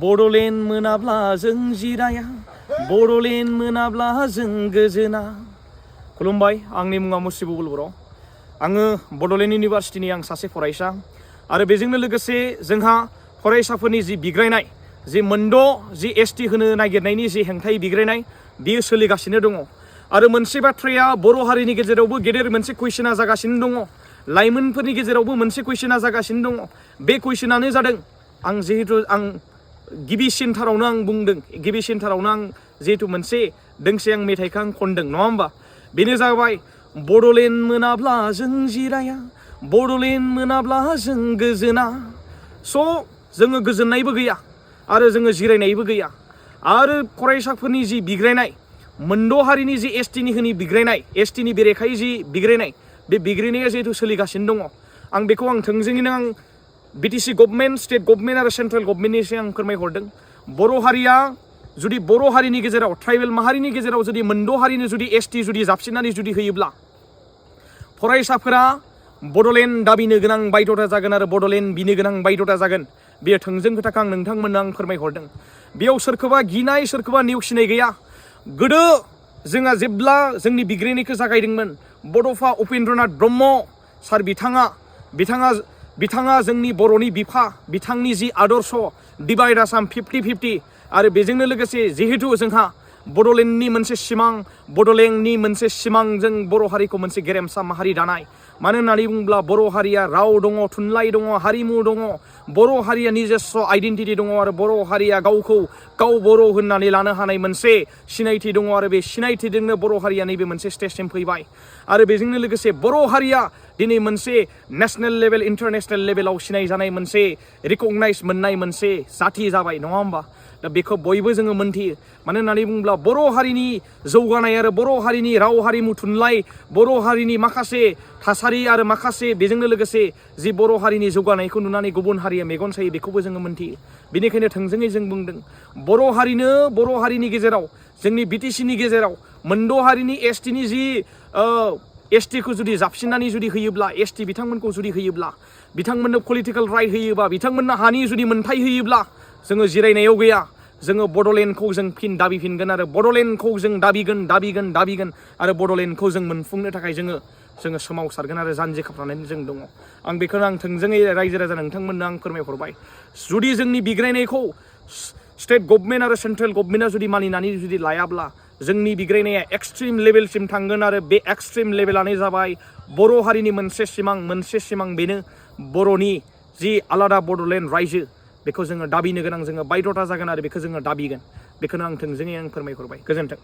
बड'लेण्ड मोनाब्ला जों जिराया बड'लेण्ड मोनाब्ला जों गोजोना। खुलुमबाय, आंनि मुङा मुस्रिबु बर'। आङो बड'लेण्ड इउनिभारसिटिनि आं सासे फरायसा आरो बेजोंनो लोगोसे जोंहा फरायसाफोरनि जि बिग्रायनाय जि मोनद' जि एसटि होनो नागिरनायनि जि हेंथायै बिग्रायनाय बियो सोलिगासिनो दङ। आरो मोनसे बाथ्राया बर' हारिनि गेजेरावबो गेदेर मोनसे कुइसना जागासिनो दङ। लाइमोनफोरनि गेजेरावबो मोनसे कुइसना जागासिनो दङ। बे कुइसनानो जादों आं गिबिसिनथारावनो आं बुंदों, गिबिसिनथारावनो आं जिहेतु मोनसे दोंसे आं मेथाइखौ आं खनदों, नङा होमबा? बेनो जाबाय बड'लेण्ड मोनाब्ला जों जिराया बड'लेण्ड मोनाब्ला जों गोजोना। स' जोङो गोजोननायबो गैया आरो जोङो जिरायनायबो गैया। आरो फरायसाफोरनि जि बिग्रायनाय, मोनद' हारिनि जि एसटिनि होनि बिग्रायनाय, एसटिनि बेरेखायै जि बिग्रायनाय, बे बिग्रायनाया जिहेतु सोलिगासिनो दङ। आं बेखौ थोंजोङैनो बिटिसि गभर्नमेन्ट, स्टेट गभर्नमेन्ट आरो सेन्ट्रेल गभर्नमेन्टनिसिम आं फोरमायहरदों। बर' हारिया जुदि बर' हारिनि गेजेराव, ट्राइबेल माहारिनि गेजेराव जुदि मोनद' हारिनो जुदि एसटि जुदि जाबसिननानै जुदि होयोब्ला फरायसाफोरा बड'लेण्ड दाबिनो गोनां बायध'था जागोन आरो बड'लेण्ड बिनो गोनां बायध'था जागोन। बेयो थोंजों खोथाखौ आं नोंथांमोननो आं फोरमायहरदों। बेयाव सोरखौबा गिनाय, सोरखौबा नेवसिनाय गैया। गोदो जोंहा जेब्ला जोंनि बिग्रायनायखौ जागायदोंमोन, बड'फा उपेन्द्रनाथ ब्रह्म सार बिथाङा जोंनि बर'नि बिफा, बिथांनि जि आदर्श डिभाइड आसाम 50-50 आरो बेजोंनो लोगोसे जिहेतु जोंहा बड'लेण्डनि मोनसे सिमां, बड'लेण्डनि मोनसे सिमांजों बर' हारिखौ मोनसे गेरेमसा माहारि दानाय। मानो होननानै बुङोब्ला बर' हारिया राव दङ, थुनलाइ दङ, हारिमु दङ, बर' हारिया निजेस्स' आइडेन्टिटि दङ आरो बर' हारिया गावखौ गाव बर' होननानै लानो हानाय मोनसे सिनायथि दङ आरो बे सिनायथिजोंनो बर' हारिया नैबे मोनसे स्टेजसिम फैबाय। आरो बेजोंनो लोगोसे बर' हारिया दिनै मोनसे नेसनेल लेभेल, इन्टारनेसनेल लेभेलाव सिनायजानाय मोनसे रिकगनाइज मोननाय मोनसे जाथि जाबाय, नङा होमबा? दा बेखौ बयबो जोङो मोनथियो। मानो होननानै बुङोब्ला बर' हारिनि जौगानाय आरो बर' हारिनि राव, हारिमु, थुनलाइ, बर' हारिनि माखासे थासारि आरो माखासे बेजोंनो लोगोसे जि बर' हारिनि जौगानायखौ नुनानै गुबुन हारिया मेगन सायो, बेखौबो जोङो मोनथियो। बेनिखायनो थोंजोङै जों बुंदों, बर' हारिनि गेजेराव, जोंनि बिटिसिनि गेजेराव मोनद' हारिनि एसटिनि जि एसटिखौ जुदि जाबसिननानै जुदि होयोब्ला, एसटि बिथांमोनखौ जुदि होयोब्ला, बिथांमोननो पलिटिकेल राइट होयोबा, बिथांमोननो हानि जुदि मोनथाय होयोब्ला, जोङो जिरायनायाव गैया। जोङो बड'लेण्डखौ जों फिन दाबिफिनगोन आरो बड'लेण्डखौ जों दाबिगोन आरो बड'लेण्डखौ जों मोनफुंनो थाखाय जोङो सोमावसारगोन आरो जानजि खाफ्रानानै जों दङ। आं बेखौनो थोंजोङै रायजो राजा नोंथांमोननो आं फोरमायहरबाय। जुदि जोंनि बिग्रायनायखौ स्टेट गभर्नमेन्ट आरो सेन्ट्रेल गभर्नमेन्टआ जुदि मानिनानै जुदि लायाब्ला जोंनि बिग्रायनाया एक्सट्रिम लेभेलसिम थांगोन आरो बे एक्सट्रिम लेभेलानो जाबाय बर' हारिनि मोनसे सिमां, बेनो बर'नि जि आलादा बड'लेण्ड रायजो। बेखौ जोङो दाबिनो गोनां, जोङो बायध'था जागोन आरो बेखौ जोङो दाबिगोन। बेखौनो थोंजोङै फोरमायहरबाय। गोजोन्थों।